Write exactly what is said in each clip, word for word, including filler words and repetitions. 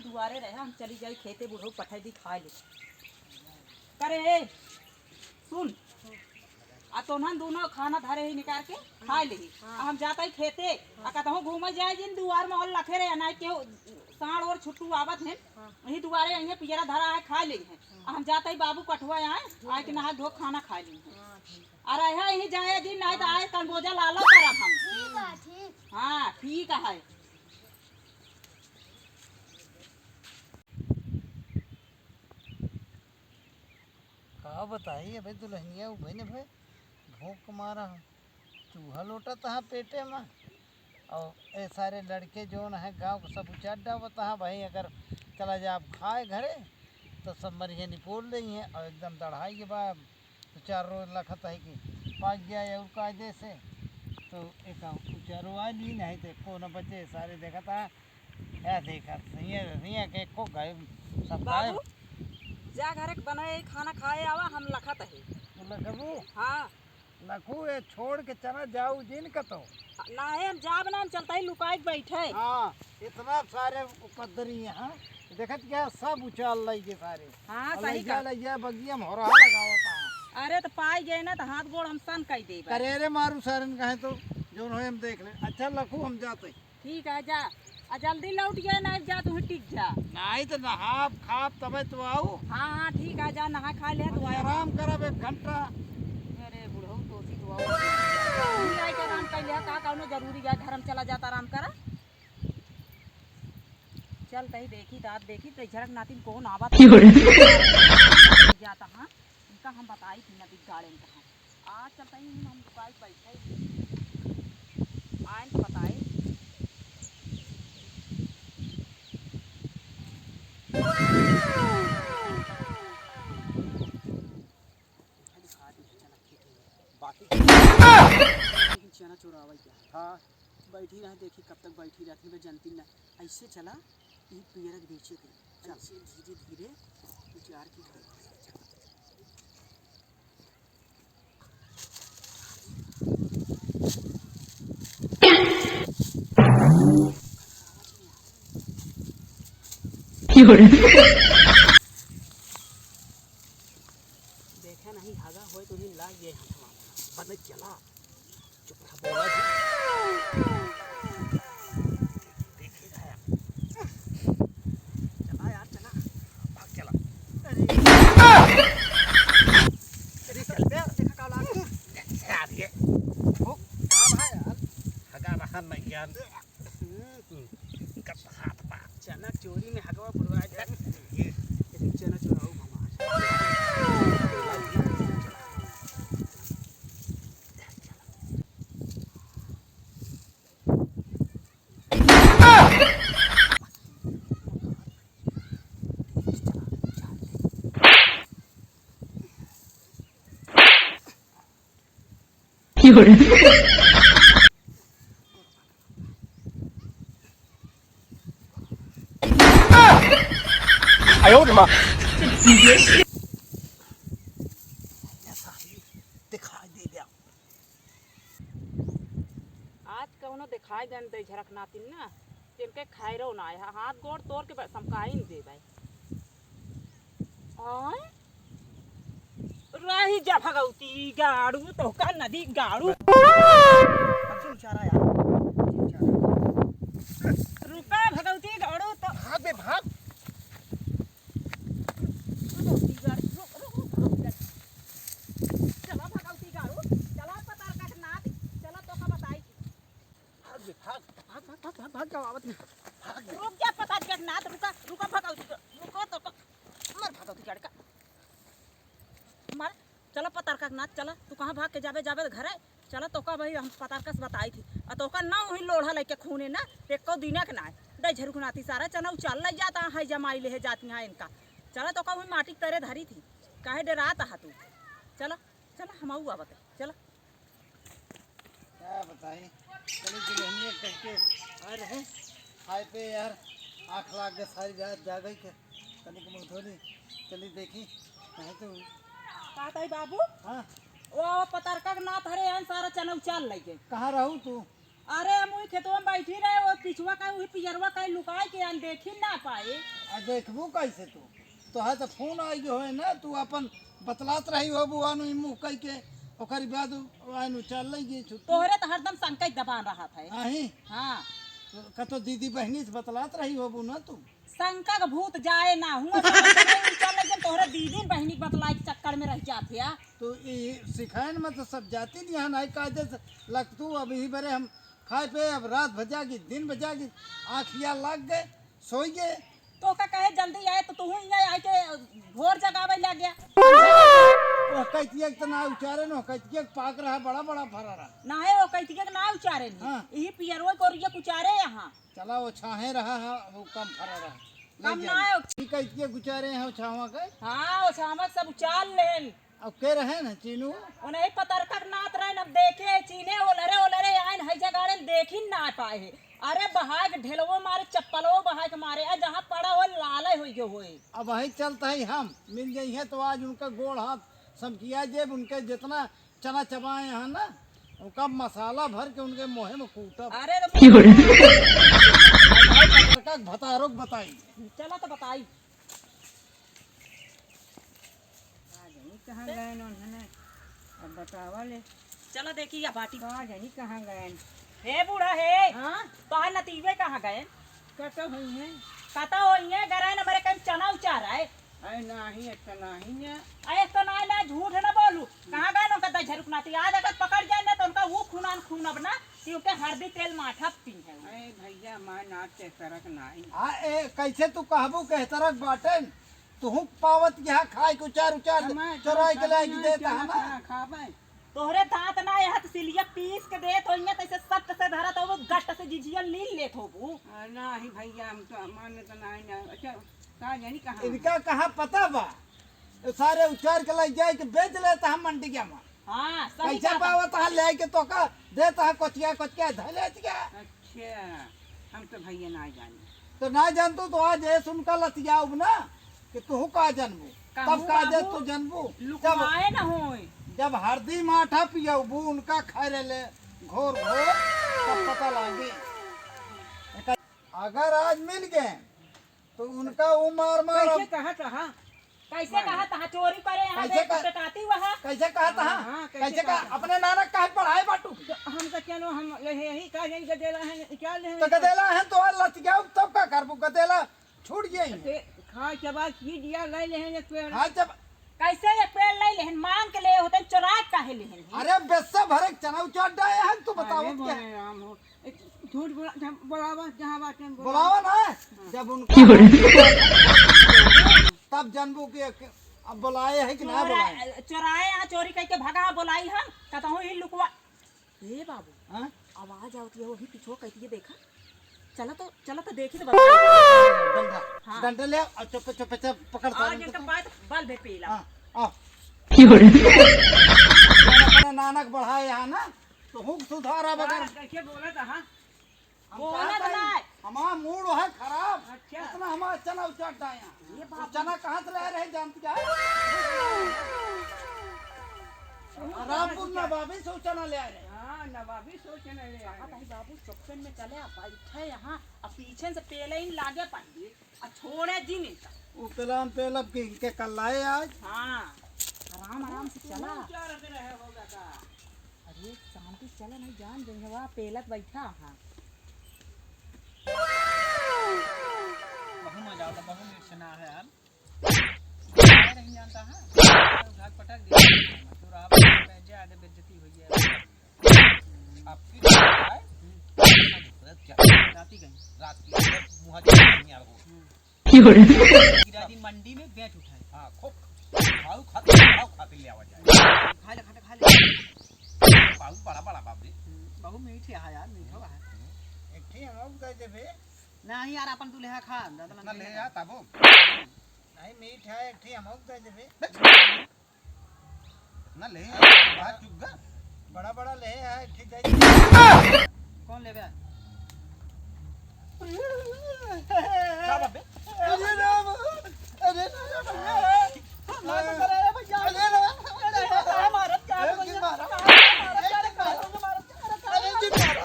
दुआरे रहे, हम चली जाई खेते, बुढ़ऊ पठाई दी खाए ले। करे ए, सुन, आ तोहन दोनों खाना धरे ही निकाल के खाए ले। हाँ। आ हम जाता ही खेते, आ कतहूँ घूमे जाए जिन दुआर में और लखे रहे, ना केहू साँड़ और छुट्टू आवत है, हाँ। यही दुआरे यहीं पियरा धरा है, खाए ले हैं। हाँ। आ हम जाता ही बाबू कठुआ आए, आए के नहा धो खाना खाए ले हैं। हाँ, ठीक है। अरे है यहीं जाए जिन, नहीं तो आए कनबोजा लालो करब हम। ठीक है, ठीक। हाँ, ठीक है। का बताई अबे दुल्हनिया, उबे ने भाई भूख मारा है। चूहा लोटत है पेटे में, और ए सारे लड़के जौन है गाँव के सब उचार डावत है भाई, अगर चला जाब खाए घरे तो सब मरिहे निपोर लेइहे, और एकदम दढ़ाई के बा। तो चार रोज लखत है कि पाक गया है और कायदे से, तो एक उचारो आ ली, नहीं तो एको न बचे। सारे देखत है, क्या देखत, सैया, सैया के एको गायब, सब गायब। बाबू, जा घरे के बनाए खाना खाए आवा, हम लखत है। तू लखबू? हाँ। लखू, ये छोड़ के चला जाऊ जिन कतो। ना है, हम जाब ना, हम चलता ही लुकाई के बैठे। हाँ, इतना सारे उपद्रवी यहाँ, देखत क्या सब उचार लई के सारे। हाँ, और सही लइया, कहा। लइया बगिया में हो रहा लगावत है। अरे तो पाई गए ना तो हाथ गोड़ हम सन कई देबे। करे रे मारू सारन कहे तो, जौन होए हम देख ले। अच्छा लखू, हम जाते। ठीक है, जा। आ जल्दी लौट गए ना, जा तू टिक जा। नहीं तो नहाब खाब तबे तो आऊ। हाँ, हाँ, ठीक है, जा नहा खा ले, तू अभी आया। आराम करब एक घंटा। अरे बुढ़ऊ, तो सी तो आऊ। तू आई के आराम कर ले, का कौनो जरूरी है, घर में चला जाता आराम करा। चल तही देखी, दाँत देखी, तो झरक नातिन कौन आवा। क्यों रे? जाता, हाँ, इनका हम बताई थी नदी गाड़े में कहाँ। आज चलता ही हम दुकान बैठे ही। आए तो बताए। बाकी लेकिन चना चोरावल क्या है? हाँ। बैठी रहे, देखी कब तक बैठी रहती है, मैं जानती ना। ऐसे चला, ये पियरक बेचे के। चल। ऐसे धीरे धीरे उजार के घर। देखे नहीं, हगा होए तो नहीं लाग गए हथवा में। बने चला। चुप रहा, बोला जी। देखे गया। चला यार, चला। भाग चला। अरे। अरे, चल बे, देखा का लाग। अच्छा, अरे। वो का भाई यार? हगा रहा नहीं यार। हम्म। कब हाथ बा? चना चोरी में हगवा बुड़वा जाए। ये। लेकिन चना चोराऊ हमार। आज कौनो देखाई देन दे झरक नातिन ना, तिनके खैरो ना आए, हाथ गोड़ तोड़ के बस हम काइन देबै। आय? रही जा भगवती गाड़ू, तोहका नदी गाड़ू। अच्छी उचारा यार, अच्छी उचारा। रुका भगवती गाड़ू तो। भाग बे, भाग। भगवती गाड़ू, रुक, रुक, रुक, भगवती गाड़ू। चला भगवती गाड़ू, चला पतार काट नाथ, चला तोहका बताई। भाग बे, भाग। भाग, भाग, भाग, भाग, भाग, जाओ, आवत नहीं। भाग बे। रुक जा, पतार काट नाथ, रुका, रुका, भगवती, रुका तो, मर भगवती लड़का। मर, चला पतार काट नाथ, चला, तू कहाँ भाग के जाबे, जाबे तो घरे, चला तोका भाई हम पतार कस बताई थी। आ तोका ना वही लोढ़ा लइके खूने ना, एको दिना के ना, दे झरुक नाती सारा चना उचाल लइ जाता है, जमाई ले है जाती हैं इनका। चला तोका वही माटी के तरे धरी थी, काहे डरात हा तू? चला, चला, हम आऊ आवत है, चला। क्या बताई, चली दुल्हनिया कह के आ रहे, खाए पे यार, आँख लाग गए, सारी रात जागई के, तनिक मुँह धोली, चली देखी, नहीं तो। का ताई बाबू? हाँ। ओ पतरका के नात हरे, यान सारा चना उचाल लइके। कहाँ रहू तू? अरे, हम वही खेतवा में बैठी रहे, वो पिछवा का, वही पियरवा का लुकाए के आन, देखी ना पाए। आ, देखबू कैसे तू? तोहार तो फोन आई गयो है ना, तू अपन बतलात रही होबू, आनु ई मुँह कह के, ओकर बाद आनु चल लई गई छुट्टी। तोहरे तो हरदम शंका ही दबान रहत है। आही? हाँ। तो कतो दीदी बहनी से बतलात रही होबू ना तू? शंका के भूत जाए ना हुआ, शंका के भूत चल, लेकिन तोहरे दीदी बहनी के बतलाए के चक्कर में रह जात है। तो ई सिखाए न, मतलब, सब जाति निहान है, कायदे से लगतू। अब यही बरे हम खाए पे, अब रात भजा की, दिन भजा की, आँखिया लाग गए, सोई गए। तो का कहे जल्दी आए, तो तू ही आए के भोर जगावे लग गया। वो कहतिया के तो ना उचारे न, कहतिया के पाक रहा, बड़ा बड़ा फरा रहा। ना है, वो कहतिया के ना उचारे नहीं। हाँ। यही पियरवा कोरिया उचारे यहाँ। चला, वो छाहे रहा है, वो कम फरा रहा। ले कम ना जाइए। है। ठीक है, इतने गुचारे हैं वो छावा के। हाँ, वो छावा के सब उचार लेन। अब के रहे न चीनू? उन्हें पतरका के नात रहे, अब देखे, चीने, ओलरे, ओलरे आइन, है जगाड़े, देखी ना पाए है। अरे, बहाए के ढेलवो मारे, चप्पलो बहाए के मारे, आ जहाँ पड़ा हो, लाले होई गयो होए। अब वही चलता है हम, मिल जाई है तो आज उनका गोड़ हाथ समकिया जेब, उनके जितना चना चबाए हैं ना, उनका मसाला भर के उनके मुँहे में कूटब। अरे तो क्यों रे? भाई, पतरका के भतारो के बताई। चला तो बताई। का जानी कहाँ गए उन्होंने, अब बतावा ले। चला देखी या बाटी। का जानी कहाँ गए। हे बूढ़ा हे, हाँ? तोहार नतीबे कहाँ गए? कतो हुई है? कतो हुई है, गराए न मरे कहीं चना उचार आए। अरे नाही, ऐसा नाही है। अरे तो ना, ना, झूठ ना बोलू। कहाँ गए उनका दस हजार रुपया नाती? आज अगर पकड़ जाए ना तो उनका वो खूनान खून अब ना कि उनके हरदी तेल माठा पी है। अरे भैया, मैं ना ते तरक नाही। आ, ए, कैसे तू कहबू के तरक बाटेन? तुहू पावत यहाँ खाए के उचार उचार चोराई के लाइक देता है ना। खाबे। तोहरे दाँत ना, यहाँ तो सिलिया पीस के देत होइया, तैसे सट से धरत होबू, गट से जिजिया लील लेत होबू। आ, नाही भैया, हम तो, हमारे तो नाही ना। अच्छा, का जानी कहाँ इनका कहाँ पता बा? ये सारे उचार के लाइक जाए के बेच लेता हम मंडी के में। हाँ, सही पैसा कहा। पावत है, ले के तो का देता है, कोचिया, कोचिया धर लेत क्या? अच्छा, हम तो भैया ना जानी। तो ना जानतू तो आज ऐस उनका लतियाउब ना कि तुहू का जानबू, तब कहूँ का दे बाबू, तू जानबू। जब, लुकवाए ना होए। जब हरदी माठा पियउबू उनका खाए ले घोर घोर, तब पता लागे। अगर आज मिल गए तो उनका वो मार मार कैसे हम कहा था? कैसे हाँ। कहा तहाँ चोरी करे यहाँ कैसे देख का-, टटाती हुआ है। कैसे कहा तहाँ? हाँ, हाँ, कैसे कैसे कहा? कहा? अपने नाना काहे पढ़ाए बाटू? तो हम तो चलो, हम यही, यही कहा जाए, गदेला है, क्या ले तो गदेला है तो लतियाउब तब का करबू? गदेला छूट गई। ते खा के बाद की दिया ले ले हैं एक पेड़। हाँ, जब कैसे एक पेड़ ले लेहन? मांग के ले होते, चोराए काहे लेहन? अरे बेस्से भरे चना उचार डाए हैं, तू बताओ अरे क्या? बोले राम हो। झूठ बोला, जब बोलावा, जहाँ बात में बोलावा। बोलावा ना, हाँ। जब उनका तब जानबू कि अब बोलाए है कि ना बोलाए। चोराए, यहाँ चोरी करके भगा, बोलाई हम, कतहूँ ही लुकवा। ए बाबू, हाँ? आवाज आवत है, वही पीछे कहती है, देखा? चला तो, चला तो देखी तो बता। डंडा, हाँ। डंडा ले और चुप, चुप, चुप, पकड़ आज सारे इनका को। पाए तो बल भे पीला। हाँ, आओ। क्यों रे? अपने नानक बढ़ाए यहाँ ना। तो हुक सुधारा बगैर। हाँ, कैसे बोला था, हाँ? हम बोला कहा था था, ना। हमारा मूड है खराब। अच्छा। इतना हमारा चना उचट जाए यहाँ। ये बात चना कहाँ से लाए रहे जानती है? रामपुर नवाबी से चना ले आए रहे। हाँ, नवाबी से चना ले आए रहे। कहा भाई बाबू चुप्पन में चले, आप बैठे यहाँ, अब पीछे से पेले ही लागे पहले। आ छोड़े जिन इनका। उ पेलान पेलब कि इनके कल्लाए आज। हाँ, आराम, आराम से चला। तू क्या रख रहे होगा का? अरे, शांति से चला, नहीं जान जइहे, वहाँ पेलत बैठा, हाँ। बहु मजा आता, बहु मीठ से ना है यार। नहीं जानता है, उठा के पटक दिया। तो आप पहले आगे बेइज्जती हुई है। आपकी क्या? रात की मुँह नहीं आ रहा। क्यों रे? गिरा दिन मंडी में बेच उठाए। हाँ, खूब खाऊ खाते, खाऊ खाते ले आवा जाए। खा ले, खा ले, खा ले। बाबू बड़ा, बड़ा बाप रे। हम्म, बहुत मीठ है यार, मीठा है। हम्म। एक ठे हम लोग दे देबे। नहीं यार, अपन तू ले खा, ज्यादा इतना ना ले ले। आ, तबो। नहीं, मीठ है, एक ठे हम लोग दे देबे। ना ले, बाहर चुप गा। बड़ा बड़ा ले आए, ठीक है। कौन लेबे? का बाबे? अरे राम, अरे राम, भैया। मार तो करे, भैया। अरे राम, अरे राम, मारत का अरे भैया? मारा। मारत का रे? अरे मारत का रे? अरे मारा।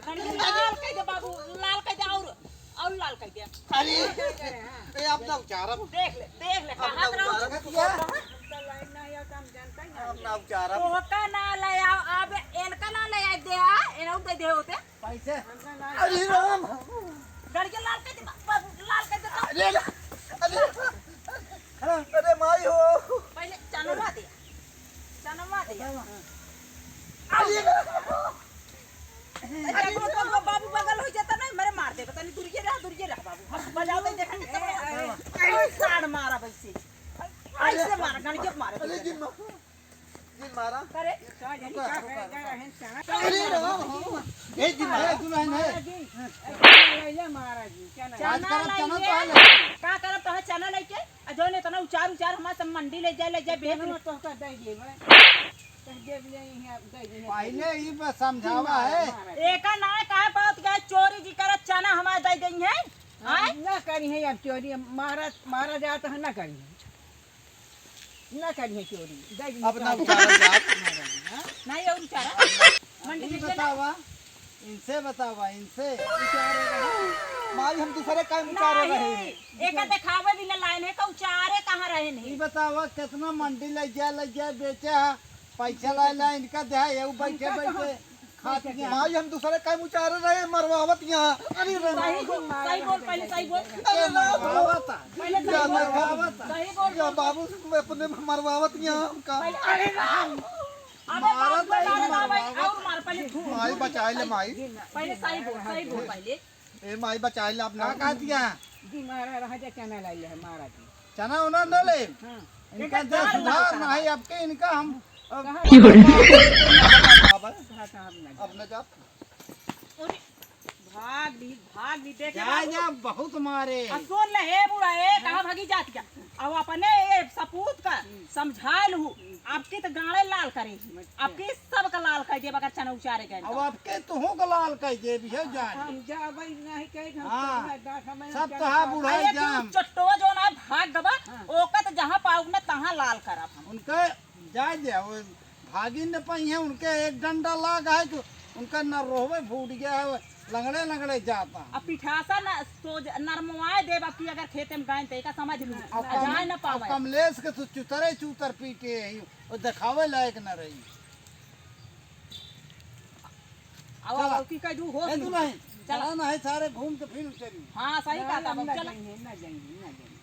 लाल कइ दे बाबू, लाल कइ दे और, और लाल कइ दे। अरे, ए, अब ना उचारब। देख ले, देख ले, अब कहाँ ना तरह उचारब। अब ना उचारब। तोहका ना ले आओ, अब एनका ना ले आए दे, आ, एनहु दे दे होते। पैसे। अरे राम। गड़िया लाल कइ दे, बाबू, लाल कइ दे। अरे, अरे, अरे माई हो। पहले चनवा दे, चनवा दे। अरे, अरे, बाबू, बाबू बगल हो जाता ना, मेरे मार दे, तनी दूरिये रह, दूरिये रह बाबू। हम बजाओ तो देखा कितना बड़ा। अरे, साड़ मारा वैसे। ऐसे मारा, गड़िया मारा। अरे जिन मारा। जिन मारा। करे। रुका, रुका, रुका। अरे राम। ए जिन मारा। ए दुल्हन है। महाराज जी, क्या नाम? आज चना करब, चना तो है। का करब, तोहे चना लेके? आ जौन इतना उचार, उचार हमार सब मंडी ले जाए, ले जाए, बेच ले। चना तो का दे देबे। कह देब ले, यहाँ दे दे। पहले ही बस समझावा है। एका ना काहे पावत गए, चोरी जी करत चना हमार दे देई है। आय? ना करी है अब चोरी, मारा, मारा जात है, ना करी है। ना करी है चोरी, दे दे। अपना उचारा जात। नहीं, और उचारा। मंडी ई में चला। बतावा, इनसे बतावा, इनसे। माई, हम दूसरे काम उचारे रहे। नहीं, एका देखावे भी ना लाइन है, का उचारे कहाँ रहे नहीं? ई बतावा, कितना मंडी ले जा, ले जा, बेचे है, पैसा ला, ला, इनका दे, ये बैठे, बैठे खात हैं। माई, हम दूसरे काम उचारे रहे, मरवावत यहाँ। अरे रे सही बोल, सही बोल, पहले सही बोल। अरे रे मरवावत है। पहले सही बोल। मरवावत है। सही बोल। या बाबू, मैं अपने मरवावत यहाँ हमका। पहले, अरे राम। अबे मारत बाप रे, है, मार, मार, मार, मार। और मार, पहले धू, माई धू, बचाए ले, सही, माई। पहले सही बोल, सही बोल, पहले। ए माई, बचाए ले अपना। का कहत हिया? जी, मारा रहा जा, चना लाई ले, मारा जी। चना उना न ले। हाँ। इनका इनका दे दाल सुधार ना ना है, अब के इनका हम, अब कहाँ? कहाँ साहब ना अब न जात। अरे, भाग ली, भाग ली, देखे जा, बाबू। जा, बहुत मारे। आ सुन ले, हे बूढ़ा, ए, कहाँ भागी जात क्या? अब अपने ये सपूत का समझा लू, आपकी तो गाड़े लाल करे ही। आपके सबका लाल कइ देब अगर चना उचारे गए अब तो। आपके तुहू का लाल कइ देब, यह जान। हम जाबै नहीं कहे, हम हाँ। चलना दस समय हम सब चलना तोहार दस। बुढ़ाई अरे तू जाम। चट्टो जो ना भाग गबा, हाँ। ओका तो जहाँ पाउब ना तहाँ लाल करब हम। उनका जाए दे, वो भागी न पाई है, उनके एक डंडा लाग है कि उनका न रोहबे फूट गया है, लंगड़े लंगड़े जाता। अब पिठासा न सोज नरमवाए देब, अब की अगर खेते में गए तो एका समझ लू, अब आ कम-, जाए न अब पावे। कमलेश के तो चुतरे चूतर पीटे है, वो देखावे लायक न रही। अब चला। अब की कह दू हो ए, तू नहीं। चला। चला ना है, सारे घूम के फिर चली। हाँ, सही ना, कहता हम बाबू, ना चला। जाएंगे, ना जाएंगे, ना जाएंगे।